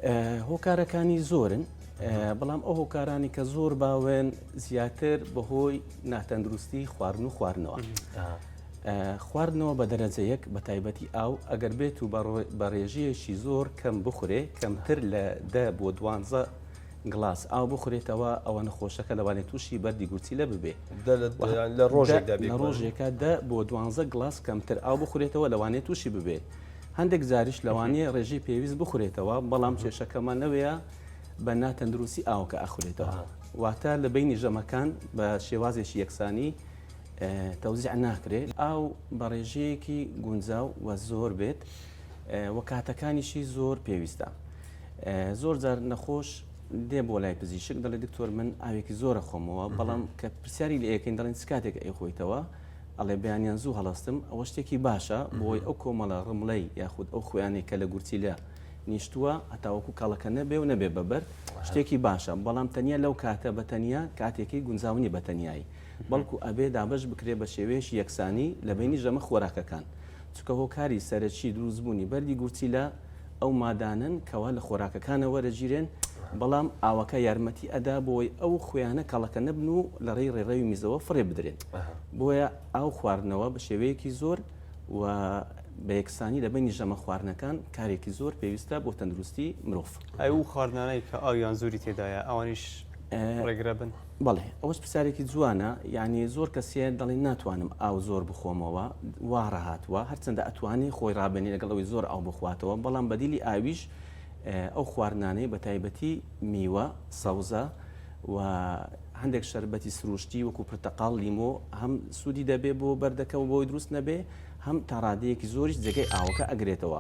هۆکارەکانی زۆرن بەڵام ئەو هۆکارانی کە زۆر باوێن زیاتر بەهۆی ناتەندروستی خواردن و خواردنەوە. خواردنەوە بە دەرەجە یەک بە تایبەتی ئاو ئەگەر بێت و بە ڕێژەیەکی زۆر کەم بخورێ کەمتر لە دە بۆ دوانزە گڵاس ئاو بخورێتەوە ئەوە نەخۆشەکە لەوانێت تووشی بەردی گورچیلە ببێ لە ڕۆژێکدا لە ڕۆژێکە دە بۆ دوانزە گڵاس کەمتر ئاو بخورێتەوە لەوانێت تووشی ببێ هەندێک جاریش لەوانەیە ڕێژەی پێویست بخورێتەوە بەڵام کێشەکەمان لەوەیە بە ناتەندروستی ئاوەکە ئەخورێتەوە واتە لە بینی ژەمەکان بە شێوازێکی یەکسانی تەوزیع ناکرێت ئاو بە ڕێژەیەکی گونجاو و زۆر بێت و کاتەکانیشی زۆر پێویستە زۆر جار نەخۆش دێ بۆ لای پزیشک دەڵێ دکتۆر من ئاوێکی زۆرە خۆمەوە بەڵام کە پرسیاری لە یەکەین دەڵێن چ کاتێک ئەیخۆیتەوە ئەڵێ بەیانیان زوو هەڵەستم ئەوە شتێکی باشە بۆی ئەو کۆمەڵە ڕمڵەی یاخود ئەو خوێیانەی کە لە گورچیلە نیشتووە هەتاوەکو کەڵەکە نەبێ و نەبێ بە بەرد شتێکی باشە بەڵام تەنیا لەو کاتە بە تەنیا کاتێکی گونجاو نیە بە تەنیایی بەڵکو ئەبێ دابەش بکرێ بە شێوەیەکی یەکسانی لە بەینی ژەمە خۆراکەکان چونکە هۆکاری سەرەکی دروستبوونی بەردی گورچیلە ئەو مادانەن کەوا لە خۆراکەکانە وەرەگیرێن، بەڵام ئاوەکە یارمەتی ئەدا بۆی ئەو خوێیانە کەڵەکە نەبن و لە ڕێی ڕێڕەوی میزەوە فڕێ بدرێن. بۆیە ئاو خواردنەوە بە شێوەیەکی زۆر و بە یەکسانی لە بەینی ژەمە خواردنەکان کارێکی زۆر پێویستە بۆ تەندروستی مرۆڤ. ئەی ئەو خواردنانەی کە ئاویان زۆری تێدایە ئەوانیش ڕێگرە بن؟ بەڵێ ئەوەش پرسیارێکی جوانە یانی زۆر کەس هەیە دەڵێن ناتوانم ئاو زۆر بخۆمەوە وا ڕاهاتووە هەرچەندە ئەتوانێ خۆی ڕابێنێ لەگەڵ ئەوەی زۆر ئاو بخواتەوە بەڵام بەدیلی ئاویش ئەو خواردنانەی بە تایبەتی میوە سەوزە و هەندێک شەربەتی سروشتی وەکو پرتەقاڵ لیمۆ هەم سوودی دەبێ بۆ بەردەکە و بۆی دروست نەبێ هەم تا ڕادەیەکی زۆریش جێگەی ئاوەکە ئەگرێتەوە.